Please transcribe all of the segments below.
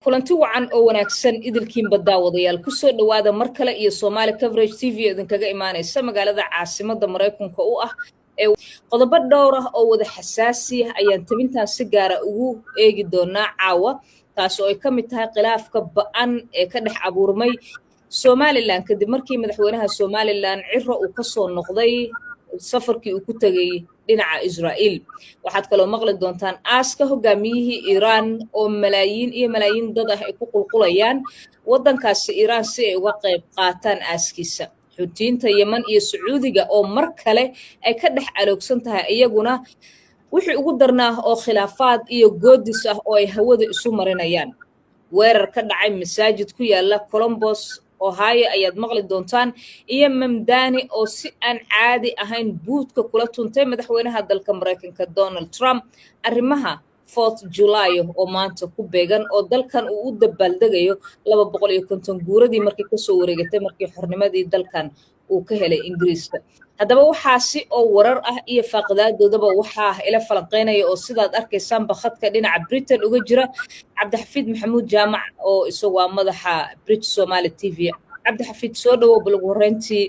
Kulanti wacan oo wanaagsan idilkiinba, daawadayaal. Kusoo dhowaada mar kale iyo Somaali Coverage TV idinkaga imaanaysa magaalada caasimada Maraykanka u ah ee qodobo dhowr ah oo wada xasaasi ah ayaan tabintan si gaara ugu eegi doonaa caawa, taas oo ay ka mid tahay khilaafka ba'an ee ka dhex abuurmay Somaliland kadib markii madaxweynaha Somaliland Ciro uu kasoo noqday safarkii uu ku tegay dhinaca Israa'iil. Waxaad kaloo maqli doontaan aaska hogaamiyihii Iiraan oo malaayiin iyo malaayiin dad ah ay ku qulqulayaan waddankaasi Iiraan si ay uga qayb qaataan aaskiisa. Xuutiyiinta Yeman iyo Sacuudiga oo mar kale ay ka dhex aloogsan tahay iyaguna wixii ugu darnaa oo khilaafaad iyo goodis ah oo ay hawada isu marinayaan. Weerar ka dhacay masaajid ku yaala Columbus, Ohio ayaad maqli doontaan, iyo Mamdani oo si aan caadi ahayn buudka kula tuntay madaxweynaha dalka Maraykanka Donald Trump. Arrimaha 4th July oo maanta ku beegan oo dalkan uu u dabaaldegayo 250 guuradii markii kasoo wareegatay markii xornimadii dalkan uu ka helay Ingiriiska. Haddaba waxaasi oo warar ah iyo faaqidaaddoodaba waxaa ila falanqeynaya oo sidaad arkaysaanba khadka dhinaca Britain uga jira Cabdixafiid Maxamuud Jaamac oo isagu waa madaxa British Somali TV. Cabdixafiid, soo dhawow. Bal ugu horreyntii,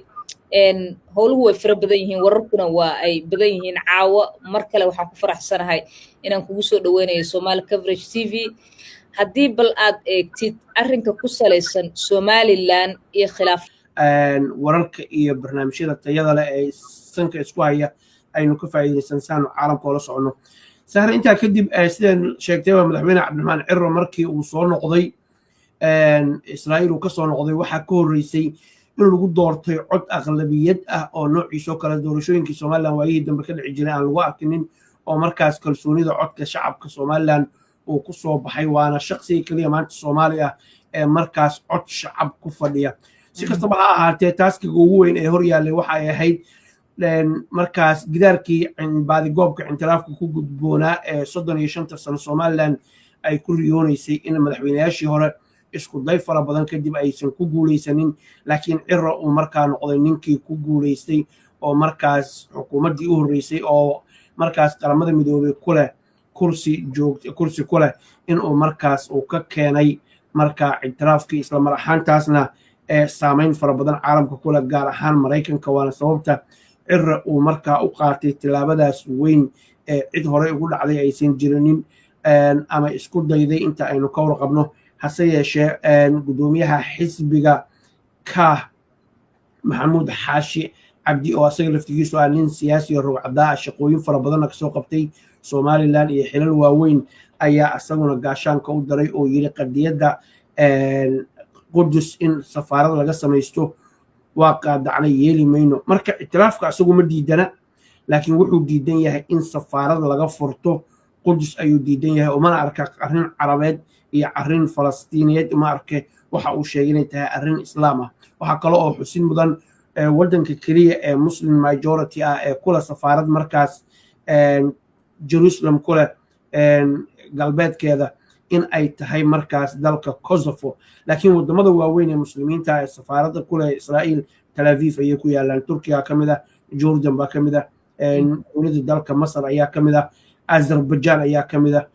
howluhu way fara badan yihiin, wararkuna waa ay badan yihiin. Caawo mar kale waxaan ku faraxsanahay inaan kugu soo dhaweynayo Somali Coverage TV. Haddii bal aad eegtid arrinka ku salaysan Somaliland iyo khilaaf wararka iyo barnaamijyada tayada leh ee sanka isku haya aynu ka faa'iidaysan saanu caalamka oola soconno. Sahre, intaa kadib, sidaan sheegtayba, madaxweyne Cabdiraxmaan Ciro markii uu soo noqday, Israa'iil uu ka soo noqday, waxaa ka horreysay in lagu doortay cod aqlabiyad ah oo noociisoo kale doorashooyinkii Somaliland waayihii dambe ka dhici jiray aan lagu arkinin, oo markaas kalsoonida codka shacabka Somaliland uu ku soo baxay, waana shaqsiga keliya maanta Soomaali ah ee markaas cod shacab ku fadhiya. Si kastaba ha ahaatee, task-iga ugu weyn ee hor yaallay waxa ay ahayd markaas gidaarkii baadigoobka ictiraafka ku gudboonaa ee 35-ta sano Somaliland ay ku riyoonaysay in madaxweynayaashii hore isku day fara badan kadib aysan ku guulaysanin, laakiin Ciro uu markaa noqday ninkii ku guulaystay oo markaas xukuumaddii u horreysay oo markaas Qaramada Midoobey ku leh kursi joog kursi ku leh inuu markaas uu ka keenay marka ictiraafkii, isla mar ahaantaasna ee saameyn fara badan caalamka ku leh, gaar ahaan Maraykanka. Waana sababta Cira uu markaa u qaatay tillaabadaas weyn ee cid horey ugu dhacday aysan jirinin ama isku dayday inta aynu ka warqabno. Hase yeeshee, guddoomiyaha xisbiga Kaah, Maxamuud Xaashi Cabdi, oo asaga laftigiisu ah nin siyaasi oo rugcadaa ah, shaqooyin fara badanna kasoo qabtay Somaliland iyo xilal waaweyn, ayaa isaguna gaashaanka u daray oo yiri qadiyadda Qudus in safaarad laga samaysto waa qaadacnay, yeeli mayno. Marka ictiraafka isagu ma diidana, laakiin wuxuu diidan yahay in safaarad laga furto Qudus ayuu diidan yahay, oo mana arka arrin Carabeed iyo arrin Falastiiniyeed uma arke. Waxa uu sheegay inay tahay arrin Islaam ah. Waxaa kale oo xusin mudan, waddanka keliya ee Muslim majority ah ee kula safaarad markaas Jerusalem kuleh galbeedkeeda in ay tahay markaas dalka Kosovo, laakiin waddamada waaweyn ee Muslimiinta ee safaaradda kuleh Israa'iil Tel Aviv ayay ku yaalaan. Turkiga ka mid ah, Jordan baa ka mid ah, dowladda dalka Masar ayaa ka mid ah, Azerbaijan ayaa ka mid ah,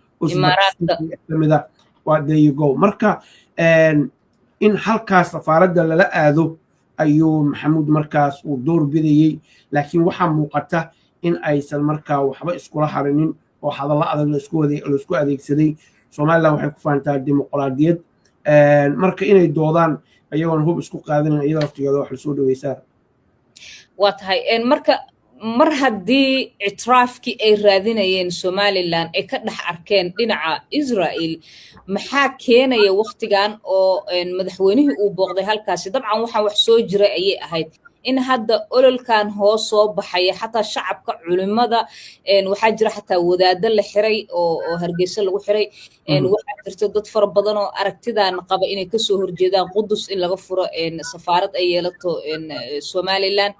ka mid ah. Waa there you go. Marka in halkaas safaaradda lala aado ayuu Maxamuud markaas uu door bidayey, laakiin waxaa muuqata in aysan markaa waxba iskula harinin oo hadallo adag laisku adeegsaday. Somaliland waxay ku faantaa dimuqraadiyad, marka inay doodaan ayagoon hub isku qaadanin iyada laftigeeda wax lasoo dhaweysaa. Waa tahay. Marka mar haddii ictiraafkii ay raadinayeen Somaliland ay ka dhex arkeen dhinaca Israel, maxaa keenaya waktigan oo madaxweynihii uu booqday halkaasi? Dabcan waxaan wax soo jiray ayay ahayd in hadda ololkan hoos soo baxaya, xataa shacabka, culimada, waxaa jira xataa wadaado la xiray oo Hargeysa lagu xiray. Waxaa jirta dad fara badan oo aragtidan qaba inay kasoo horjeedaan Qudus in laga furo safaarad ay yeelato Somaliland.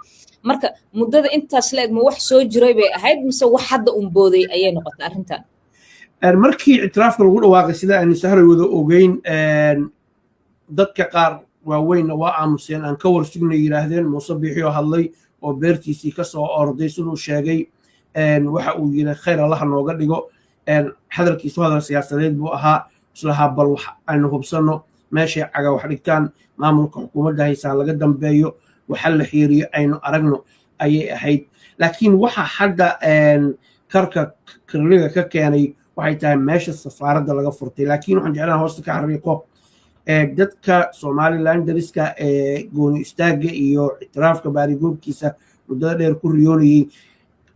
Marka muddada intaas la eg, ma wax soo jiray bay ahayd mise wax hadda un booday ayay noqotay arrintan? Markii ictiraafka lagu dhawaaqay, sida aynu, Sahray, wada ogeyn, dadka qaar waaweynna waa aamuseen, aan ka warsugnay yidhaahdeen. Muuse Biixi oo hadlay oo beertiisii ka soo orday, siduu sheegay, waxa uu yidhi khayr Allaha nooga dhigo. Hadalkiisu hadal siyaasadeed buu ahaa. Islahaa bal wax aynu hubsanno meeshay caga wax dhigtaan, maamulka xukuumadda haysaa laga dambeeyo, waxa la xiiriyo aynu aragno ayay ahayd. Laakiin waxa hadda karka kirliga ka keenay waxay tahay meesha safaaradda laga furtay. Laakiin waxaan jeclaan hoosta ka xariiqo, dadka Somaliland dariska ee gooni istaagga iyo ictiraafka baarigoobkiisa muddada dheer ku riyoonayey,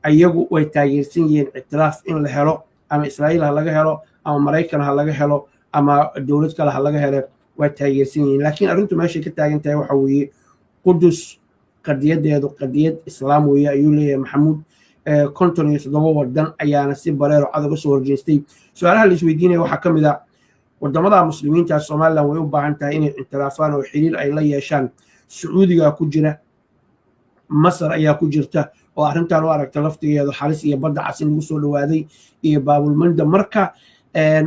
ayagu way taageersan yihiin ictiraaf in la helo, ama Israa'iil ha laga helo ama Maraykan ha laga helo ama dowlad kale ha laga hele, waa taageersan yihiin. Laakiin arrintu meeshay ka taagan tahay waxa weeye, Qudus qadiyadeedu qadiyad Islaam weeye, ayuu leeyahay Maxamuud. 57 wadan ayaana si bareero cad uga soo horjeestay. Su-aalaha la isweydiinaya waxaa ka mid a, wadamada Muslimiinta Somaliland way u baahan tahay inay ictiraafaan oo xiriir ay la yeeshaan. Sacuudigaa ku jira, Masar ayaa ku jirta, oo arrintan u aragta laftigeedu xalis iyo Badda Cas in lagu soo dhawaaday iyo Baabulmanda. Marka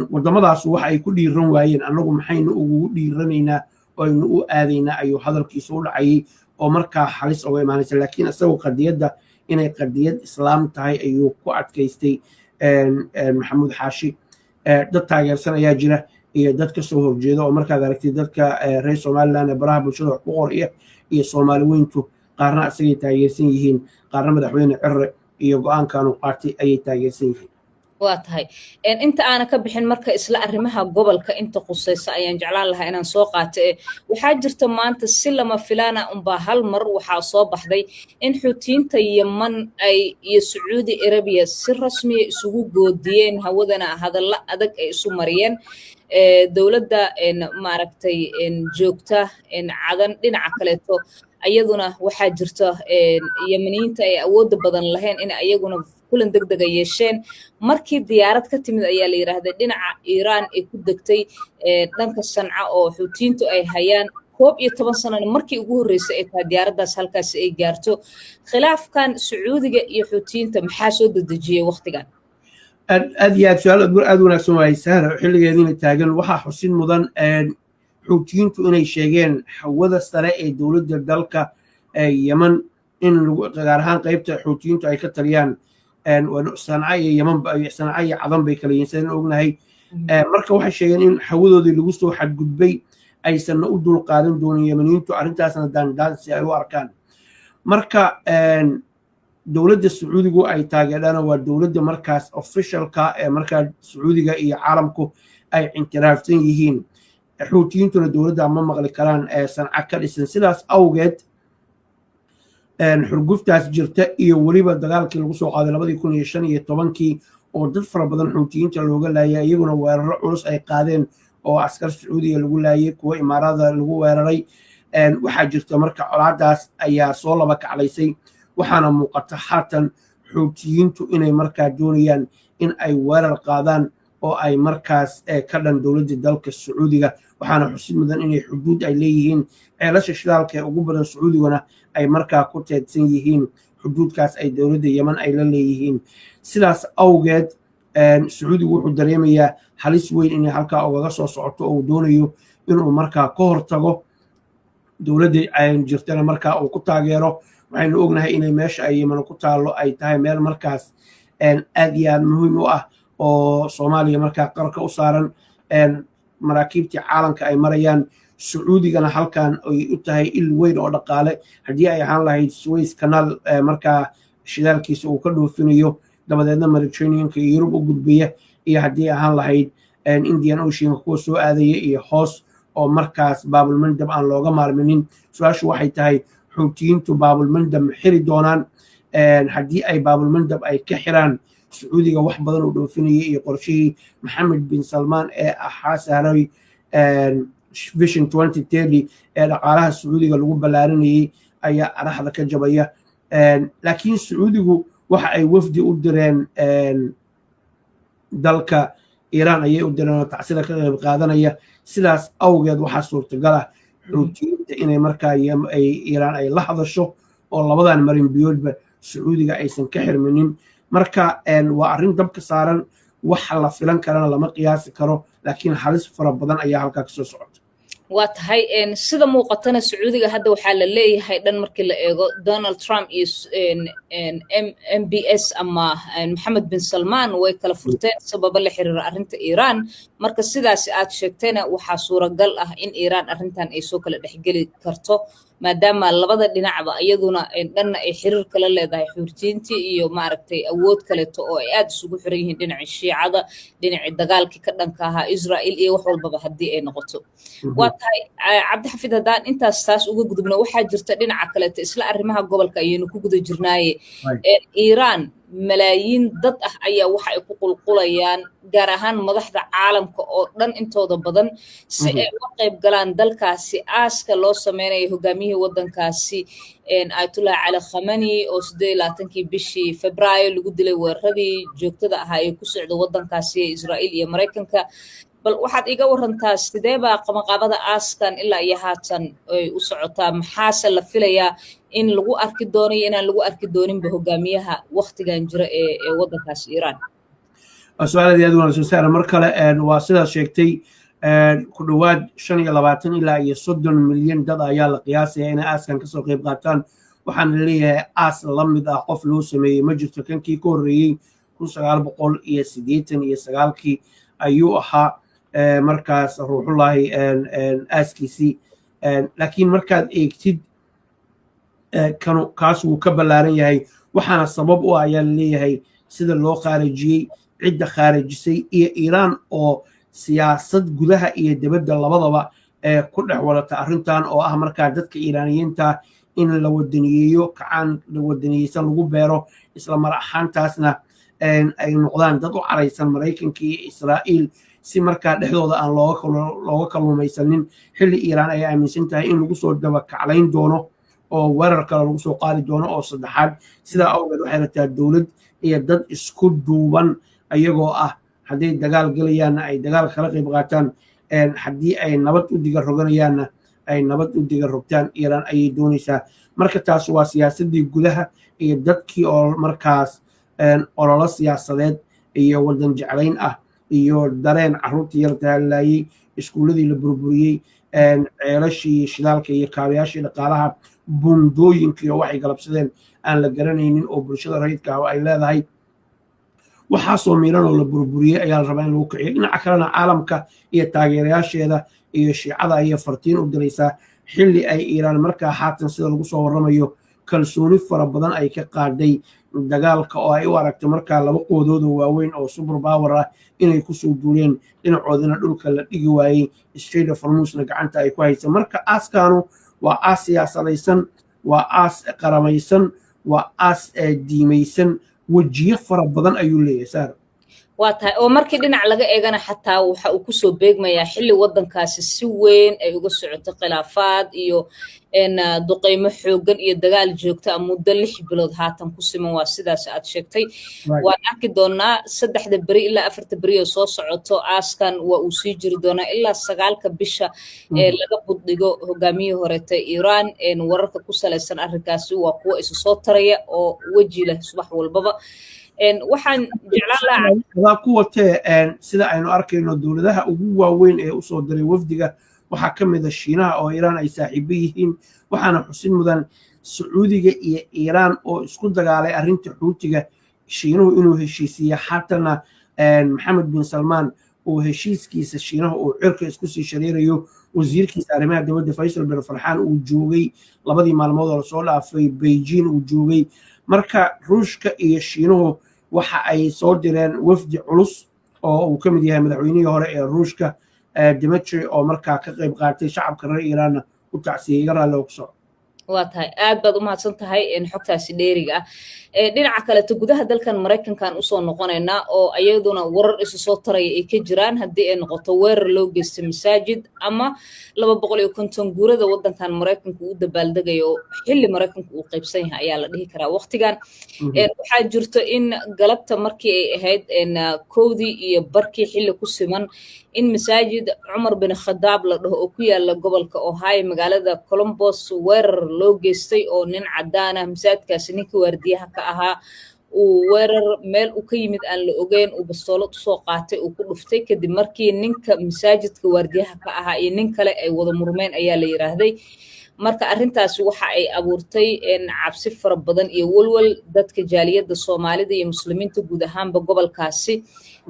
wadamadaas waxa ay ku dhiiran waayeen, annagu maxaynu ugu dhiiranaynaa oo aynu u aadaynaa, ayuu hadalkiisu u dhacayay, oo markaa halis uga imaanaysa. Laakiin isagoo qadiyadda inay qadiyad Islaam tahay ayuu ku adkaystay Maxamuud Xaashi. Dad taageersan ayaa jira iyo dad kasoo horjeeda, oo markaad aragtid dadka reer Somaliland ee baraha bulshada wax ku qoriya iyo Soomaali weyntu, qaarna isagay taageersan yihiin, qaarna madaxweyne Cirre iyo go-aankan uu qaatay ayay taageersan yihiin. Waa tahay. Inta aanan ka bixin marka, isla arrimaha gobolka inta qusaysa ayaan jeclaan lahaa inaan soo qaato. Waxaa jirta maanta si lama filaana unbaa hal mar waxaa soo baxday in Xuutiyiinta Yeman ay iyo Sacuudi Arabiya si rasmiya isugu goodiyeen, hawadana hadallo adag ay isu mariyeen. Dowladda maaragtay joogta Cadan dhinaca kaleeto ayaduna waxaa jirta Yemeniyiinta ay awoodda badan lahayn in ayaguna kulan deg dega yeesheen. Markii diyaarad ka timid ayaa la yidhaahday dhinaca Iiraan ay ku degtay dhanka Sanca oo Xuutiyiintu ay hayaan, 11 sanana markii ugu horreysay ay tahay diyaaraddaas halkaasi ay gaarto. Khilaafkan Sacuudiga iyo Xuutiyiinta maxaa soo dedejiyey waqtigan? Aad iyo aad su-aal aad wanaagsan waay, Sahra, xilligeediina taagan. Waxaa xusin mudan Xuutiyiintu inay sheegeen hawada sare ee dowladda dalka Yeman in gaar ahaan qeybta Xuutiyiintu ay ka taliyaan, Sanca iyo Yeman, Sanca iyo Cadan bay kala yihiin sidaan ognahay. Marka waxay sheegeen in hawadoodii lagu soo xadgudbay, aysanna u dul qaadan doonin Yemaniyiintu arrintaasna daandaansi ay u arkaan. Marka dowladda Sacuudigu ay taageedhana waa dowladda markaas officialka ee markaa Sacuudiga iyo caalamku ay ictiraafsan yihiin. Xuutiyiintuna dowladda ma maqli karaan ee Sanca ka dhisan. Sidaas awgeed xurguftaas jirta iyo weliba dagaalkii lagu soo qaaday 2015-kii oo dad fara badan Xuutiyiinta looga laayay, iyaguna weeraro culus ay qaadeen oo askar Sacuudiga lagu laayay, kuwo Imaarada lagu weeraray, waxaa jirta marka colaadaas ayaa soo laba kaclaysay. Waxaana muuqata haatan Xuutiyiintu inay markaa doonayaan in ay weerar qaadaan oo ay markaas ka dhan dowladda dalka Sacuudiga. Waxaana xusid mudan inay xuduud ay leeyihiin, ceelasha shidaalka ee ugu badan Sacuudiguna ay markaa ku teedsan yihiin xuduudkaas ay dowladda Yeman ay la leeyihiin. Sidaas awgeed Sacuudigu wuxuu dareemayaa halis weyn inay halkaa ugaga soo socoto oo uu doonayo inuu markaa ka hortago, dowladda jirtana markaa uu ku taageero. Waxaynu ognahay inay meesha ay Yeman ku taallo ay tahay meel markaas aad iyo aad muhiim u ah, oo Soomaaliya markaa qarka u saaran, maraakiibtii caalamka ay marayaan. Sacuudigana halkan ay u tahay il weyn oo dhaqaale, haddii ay ahaan lahayd Suez Canal markaa shidaalkiisa uu ka dhoofinayo, dabadeedna Mediterraneanka iyo Yurub u gudbaya, iyo haddii ahaan lahayd Indian Oceanka kuwa soo aadaya iyo hoos oo markaas Baabulmandab aan looga maarminin. Su-aashu waxay tahay, Xuutiyiintu Baabulmandab ma xiri doonaan? Haddii ay Baabulmandab ay ka xiraan Sacuudiga wax badan uu dhoofinayay iyo qorshihii Maxamed bin Salmaan ee ahaa, Sahroy, Vision 2030 ee dhaqaalaha Sacuudiga lagu ballaarinayay ayaa araxda ka jabaya. Laakiin Sacuudigu waxa ay wafdi u direen dalka Iiraan ayay u direen oo tacsida ka qayb qaadanaya. Sidaas awgeed waxaa suurtagal ah Xuutiyiinta inay markaa Iiraan ay la hadasho oo labadan marin biyoodba Sacuudiga aysan ka xirminin. Marka waa arrin dabka saaran, waxa la filan karana lama qiyaasi karo, laakiin halis fara badan ayaa halkaa kasoo socota. Waa tahay. Sida muuqatana, Sacuudiga hadda waxaa la leeyahay, dhan markii la eego, Donald Trump iyo MBS ama Maxamed bin Salmaan way kala furteen sababo la xiriira arrinta Iiraan. Marka sidaas aad sheegtayna, waxaa suuragal ah in Iiraan arrintan ay soo kala dhexgeli karto, maadaama labada dhinacba iyaduna dhanna ay xiriir kala leedahay Xuutiyiintii iyo, maaragtay, awood kaleeto oo ay aad isugu xiran yihiin dhinacii Shiicada, dhinacii dagaalkii ka dhanka ahaa Israel iyo wax walbaba haddii ay noqoto. Waa tahay, Cabdixafid. Haddaan intaas taas uga gudubno, waxaa jirta dhinaca kaleeto, isla arrimaha gobolka ayaynu ku guda jirnaaye, Iiraan malaayiin dad ah ayaa waxa ay ku qulqulayaan, gaar ahaan madaxda caalamka oo dhan intooda badan, si ay uga qayb galaan dalkaasi aaska loo sameynayo hogaamiyihii waddankaasi, Ayatullah Cali Khamani, oo 28-kii bishii Febraayo lagu dilay weeraradii joogtada ahaa ee ku socda waddankaasi ee Israa'iil iyo Maraykanka. Bal waxaad iga warantaa, sidee baa qabanqaabada aaskan ilaa iyo haatan ay u socotaa? Maxaase la filayaa in lagu arki doono iyo inaan lagu arki dooninba hogaamiyaha waktigan jira ee waddankaasi Iiraan? Su-aal aad iyo aad wanaagsan, Saara. Mar kale, waa sidaad sheegtay, ku dhowaad 25 ilaa iyo 30 milyan dad ayaa la qiyaasaya inay aaskan kasoo qayb qaataan. Waxaana leeyahay aas la mid ah qof loo sameeyey ma jirto. Kankii ka horreeyey 1989-kii ayuu ahaa markaas Ruuxullaahi aaskiisii. Laakiin markaad eegtid kanu, kaas wuu ka ballaaran yahay. Waxaana sabab u ah ayaa laleeyahay sida loo khaarijiyey, cidda khaarijisay, iyo Iiraan oo siyaasad gudaha iyo dibadda labadaba ee ku dhex wadata arrintan, oo ah markaa dadka Iiraaniyiinta in la wadaniyeeyo, kacaan la wadaniyeysan lagu beero, isla mar ahaantaasna ay noqdaan dad u caraysan Maraykanka iyo Israa'iil, si markaa dhexdooda aan looga kalluumaysanin, xilli Iiraan ay aaminsan tahay in lagu soo dabakaclayn doono oo weerar kale lagu soo qaadi doono oo saddexaad. Sidaa awgeed waxay rabtaa dowlad iyo dad isku duuban, ayagoo ah hadday dagaal gelayaanna ay dagaal kala qayb qaataan, haddii ay nabad u diga roganayaanna ay nabad u diga rogtaan, Iiraan ayay doonaysaa. Marka taas waa siyaasaddii gudaha iyo dadkii oo markaas ololo siyaasadeed iyo waddan jeclayn ah iyo dareen carruurtii yartaa laayey, iskuulladii la burburiyey, ceelashii shidaalka iyo kaabayaashii dhaqaalaha, buundooyinkii oo waxay galabsadeen aan la garanaynin oo bulshada rayidka ah ay leedahay, waxaasoo miiran oo la burburiyey ayaa la rabaa in lagu kiciyo. Dhinaca kalena, caalamka iyo taageerayaasheeda iyo Shiicada ayay fartiin u diraysaa, xilli ay Iiraan markaa haatan, sida lagu soo warramayo, kalsooni fara badan ay ka qaaday dagaalka, oo ay u aragto markaa laba quwadood oo waaweyn oo super power ah inay kusoo duuleen, dhinacoodana dhulka la dhigi waayey, Strait of Hormuzna gacanta ay ku haysa. Marka aaskaanu waa aas siyaasadaysan, waa aas qaramaysan, waa aas diimaysan, wejiyo fara badan ayuu leeyahay, Saara. Waa tahay. Oo markii dhinac laga eegana, xataa waxa uu kusoo beegmayaa xilli waddankaasi si weyn ay uga socoto khilaafaad iyo duqeymo xooggan iyo dagaal joogta ah muddo 6 bilood haatan ku siman. Waa sidaas aad sheegtay. Waan arki doonaa 3-da beri ilaa 4-ta beri oo soo socoto. Aaskan waa uu sii jiri doonaa ilaa 9-ka bisha ee laga buddhigo hogaamiyihii horeeta Iiraan. Wararka ku salaysan arrinkaasi waa kuwo isu soo taraya oo weji leh subax walbaba. Waxaan jeclaan lahaa ku watee, sida aynu arkayno, dowladaha ugu waaweyn ee usoo diray wafdiga waxaa ka mid a Shiinaha, oo Iiraan ay saaxiibo yihiin. Waxaana xusin mudan Sacuudiga iyo Iiraan oo isku dagaalay arrinta Xuutiga, Shiinuhu inuu heshiisiiye, xaatana Maxamed bin Salmaan uu heshiiskiisa Shiinaha uu cirka isku sii shareerayo. Wasiirkiisa arrimaha dibadda, Faysal bin Farxaan, uu joogay labadii maalmood oo lasoo dhaafay Beijing uu joogay. Marka Ruushka iyo Shiinuhu waxa ay soo direen wafdi culus oo uu ka mid yahay madaxweynihii hore ee Ruushka, Dimitri, oo markaa ka qayb qaatay, shacabka reer Iiraanna u tacsiyey. Iga raalli oo ku soco. Waa tahay, aad baad u mahadsan tahay xogtaasi dheeriga ah. Dhinaca kaleeto, gudaha dalkan Maraykankan usoo noqonaynaa, oo ayaduna warar isu soo taraya ay ka jiraan, haddii ay noqoto weerar loo geystay masaajid ama 250 guurada waddankan Maraykanku u dabaaldegayo, xilli Maraykanku uu qaybsan yahay ayaa la dhihi karaa waqtigan. Waxaa jirto in galabta markii ay ahayd 1:30-kii xilli ku siman in masaajid Cumar bin Khadaab la dhaho oo ku yaala gobolka Ohio, magaalada Columbus, weerar loo geystay oo nin caddaan ah masaajidkaasi ninkii waardiyaha ka ahaa Uu weerar meel uu ka yimid aan la ogeyn uu bastoolad usoo qaatay, uu ku dhuftay, kadib markii ninka masaajidka waardiyaha ka ahaa iyo nin kale ay wada murmeen, ayaa la yiraahday. Marka arrintaasi waxa ay abuurtay cabsi fara badan iyo walwal dadka jaaliyadda Soomaalida iyo Muslimiinta guud ahaanba gobolkaasi,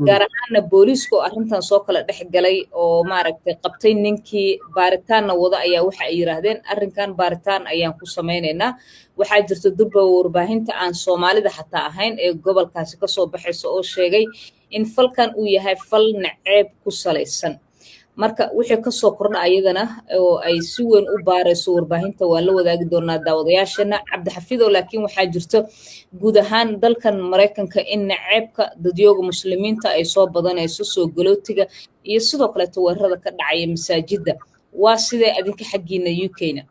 gaar ahaanna booliiska oo arrintan soo kala dhex galay oo maaragtay qabtay ninkii, baaritaanna wada, ayaa waxa ay yiraahdeen arrinkan baaritaan ayaan ku samaynaynaa. Waxaa jirta durba warbaahinta aan Soomaalida xataa ahayn ee gobolkaasi kasoo baxaysa oo sheegay in falkan uu yahay fal naceeb ku salaysan. Marka wixii kasoo kordha ayadana oo ay si weyn u baarayso warbaahinta waan la wadaagi doonaa daawadayaashana, Cabdixafiidow. Laakiin waxaa jirto guud ahaan dalkan Maraykanka in naceebka dadyooga Muslimiinta ay soo badanayso, soo galootiga iyo sidoo kaleeto weerarada ka dhacaya masaajidda. Waa sidee adinka xaggiina UK-na?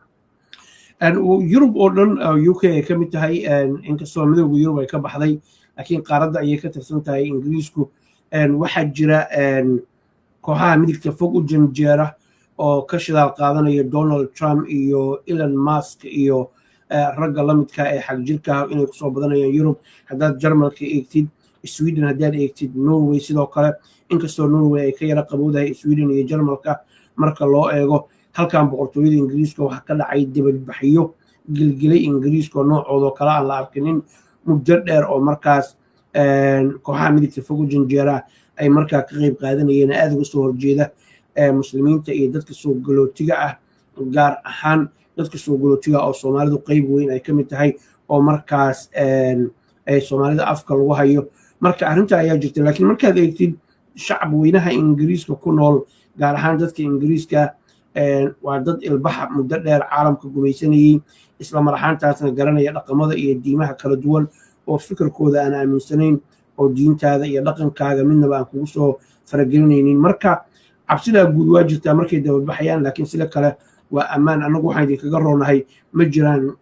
Yurub oo dhan, UK ay ka mid tahay, inkastoo Midowga Yurub ay ka baxday, laakiin qaaradda ayay ka tirsan tahay Ingiriisku. Waxaa jira kooxaha midigta fog u janjeera oo ka shidaal qaadanaya Donald Trump iyo Elon Musk iyo ragga la midka ee xagjirka inay kusoo badanayaan Yurub. Haddaad Jarmalka eegtid, Sweden haddaad eegtid, Norway sidoo kale, inkastoo Norway ay ka yara qabowdahay Sweden iyo Jarmalka marka loo eego. Halkan Boqortooyada Ingiriiska waxaa ka dhacay dibadbaxyo gilgilay Ingiriiska oo noocoodoo kale aan la arkinin muddo dheer, oo markaas kooxaha midigta fog u janjeera ay markaa ka qeyb qaadanayeen, aada uga soo horjeeda Muslimiinta iyo dadka soo galootiga ah, gaar ahaan dadka soo galootiga oo Soomaalidu qeyb weyn ay ka mid tahay, oo markaas Soomaalida afka lagu hayo. Marka arrinta ayaa jirta, laakiin markaad eegtid shacab weynaha Ingiriiska ku nool, gaar ahaan dadka Ingiriiska, waa dad ilbaxa, muddo dheer caalamka gumaysanayey, isla mar ahaantaasna garanaya dhaqamada iyo diimaha kala duwan, oo fikirkooda aan aaminsanayn, oo diintaada iyo dhaqankaaga midnaba aan kugu soo faragelinaynin. Marka cabsidaa guud waa jirtaa markay dabadbaxayaan, laakiin sida kale waa ammaan. Annagu waxaan idinkaga roonahay, ma jiraan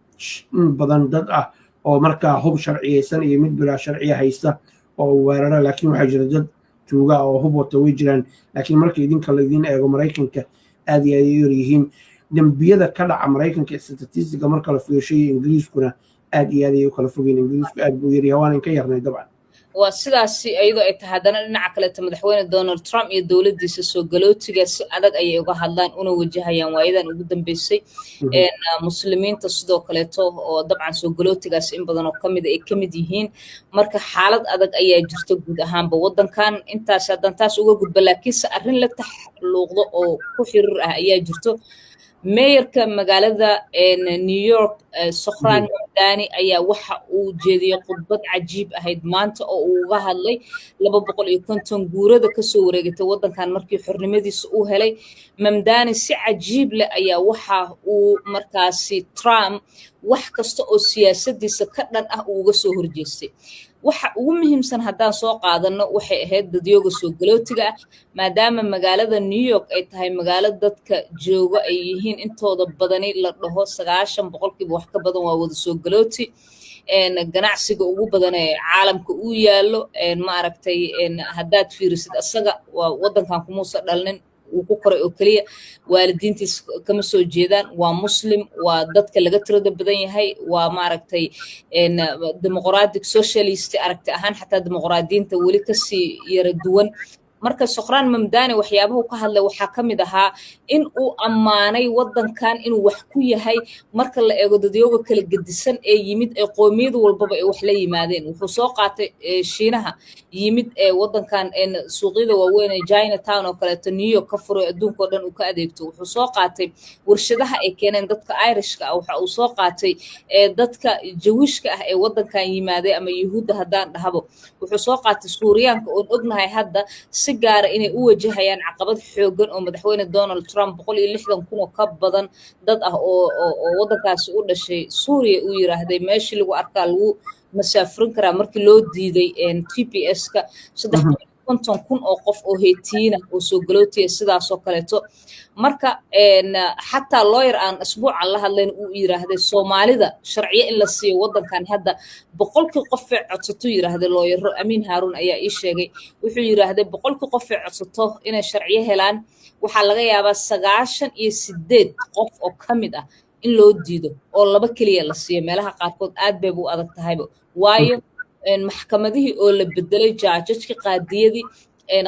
in badan dad ah oo markaa hub sharciyeysan iyo mid bilaa sharciya haysta oo weerara, laakiin waxaa jira dad tuuga oo hub wata, way jiraan. Laakiin marka idinka laydin eego Maraykanka, aad iyo aad ay u yaryihiin dembiyada ka dhaca Maraykanka. Statistiga marka la fiirshay, Ingiriiskuna aad iyo aad ay u kala fogeen. Ingiriisku aad buu yaryahay, waana ka yarnay dabcan. Waa sidaasi iyadoo ay tahay, haddana dhinaca kaleeto madaxweyne Donald Trump iyo dowladdiisa soo galootiga si adag ayay uga hadlaan una wajahayaan waayadan ugu dambeysay, Muslimiinta sidoo kaleeto, oo dabcan soo galootigaas in badan oo kamida ay ka mid yihiin. Marka xaalad adag ayaa jirta guud ahaanba waddankan. Intaas haddaan taas uga gudba, laakiinse arrin la taxluuqdo oo ku xiriir ah ayaa jirto. Meeyarka magaalada New York, Zohran Mamdani, ayaa waxa uu jeediyey khudbad cajiib ahayd maanta oo uu uga hadlay 250 guurada kasoo wareegatay waddankan markii xornimadiisa uu helay. Mamdani si cajiib leh ayaa waxa uu markaasi Trump wax kasta oo siyaasadiisa ka dhan ah uu uga soo horjeestay. Waxa ugu muhiimsan haddaan soo qaadano waxay ahayd dadyooga soo galootiga ah, maadaama magaalada New York ay tahay magaalo dadka jooga ay yihiin intooda badani, la dhaho 90% wax ka badan waa wada soo galooti, ganacsiga ugu badan ee caalamka uu yaallo. Maaragtay, haddaad fiirisid, asaga waa waddankan kumuusa dhalnin, wuu ku koray oo keliya, waalidiintiis kama soo jeedaan, waa Muslim, waa dadka laga tirada badan yahay, waa maaragtay democratic socialist, aragti ahaan xataa dimuqraadiyiinta weli kasii yara duwan. Marka Zohran Mamdani waxyaabahu ka hadlay waxaa ka mid ahaa in uu ammaanay waddankan inuu wax ku yahay marka la eego dadyooga kala gedisan ee yimid, ee qoomiyad walbaba ay wax la yimaadeen. Wuxuu soo qaatay Shiinaha yimid ee waddankan suuqyada waaweyn ee Chinatown oo kaleeto New York ka furay, adduunka oo dhan uu ka adeegto. Wuxuu soo qaatay warshadaha ay keeneen dadka Irishka ah. Waxa uu soo qaatay dadka Jewishka ah ee waddankan yimaaday, ama Yuhuudda haddaan dhahabo. Wuxuu soo qaatay Suuriyaanka, oon ognahay hadda si gaara inay u wajahayaan caqabad xooggan oo madaxweyne Donald Trump 160,000 oo ka badan dad ah oo waddankaasi u dhashay Suuriya uu yiraahday meeshii lagu arkaa lagu masaafurin karaa, markii loo diiday TPS-ka. 350,000 oo qof oo Heytiina oo soo galootiya sidaasoo kaleeto. Marka xataa lawyer aan asbuucan la hadlayn uu yiraahday Soomaalida sharciyo in la siiyo waddankan hadda 100kii qofee codsato, yiraahday looyaro Amiin Haaruun ayaa ii sheegay, wuxuu yiraahday 100kii qofee codsato inay sharciyo helaan, waxaa laga yaabaa 98 qof oo ka mid ah in loo diido oo laba keliya la siiyo. Meelaha qaarkood aad bayba u adag tahayba, waayo Maxkamadihii oo la bedelay, judges-kii,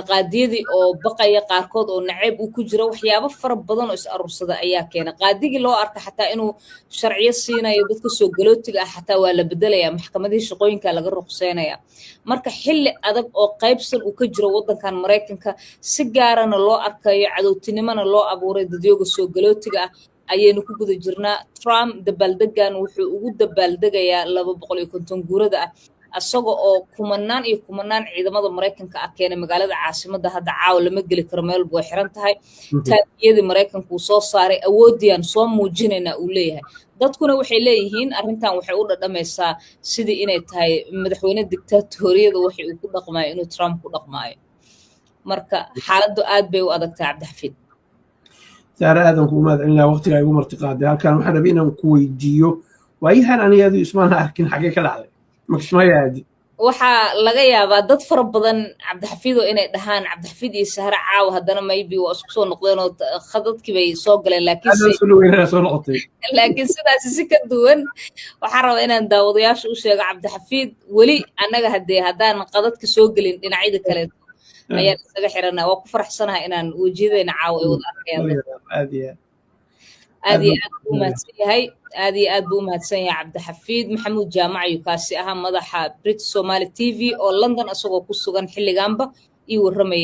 qaadiyadii oo baqaya qaarkood oo naceyb uu ku jiro, waxyaabo fara badan oo is aruursada ayaa keena. Qaadigii loo arka xataa inuu sharciyo siinayo dadka soo galootiga ah xataa waa la bedelaya, maxkamadihii shaqooyinka laga ruqseynaya. Marka xilli adag oo qaybsan uu ka jiro waddankan Maraykanka, si gaarana loo arkayo cadowtinimona loo abuuray dadyooga soo galootiga ah, ayaynu ku guda jirnaa. Trump dabaaldegan wuxuu ugu dabaaldegayaa 250 guurada ah, isaga oo kumanaan iyo kumanaan ciidamada Maraykanka ah keenay magaalada caasimadda. Hadda caawa lama geli karo, meel way xiran tahay. Taangiyadii Maraykanka uu soo saaray, awoodiyaan soo muujinaynaa uu leeyahay. Dadkuna waxay leeyihiin arrintan waxay u dhadhamaysaa sidii inay tahay madaxweyne dictatoriyada waxay uu ku dhaqmaayo inuu Trump ku dhaqmaayo. Marka xaaladdu aad bay u adagtahay, Cabdixafiid. Saare, aadan kugu mahad celinaa waqtiga igu marti qaaday halkan. Waxaan rabay inaan ku weydiiyo, waayahan aniga adu ismaana arkin, xagee ka dhacday? Makismaayo aadi? Waxaa laga yaabaa dad fara badan, Cabdixafiido, inay dhahaan Cabdixafiid iyo Sahre caawa haddana maybe waa isku soo noqdeen oo khadadkii bay soo galeen. Soo noqotay. Laakiin sidaasi si ka duwan waxaan rabaa inaan daawadayaasha u sheego, Cabdixafiid weli annaga haddee haddaan qadadka soo gelin dhinacyada kaleeto ayaan isaga xiranaa. Waa ku faraxsanahay inaan wejiyadayna caawa ay wada arkayaan. Aad iyo Aad iyo aad buu umahadsan yahay, aad iyo aad buu umahadsan yahay Cabdixafiid Maxamuud Jaamac ayuu kaasi ahaa, madaxa British Somali TV oo London isagoo ku sugan xilliganba ii warramayay.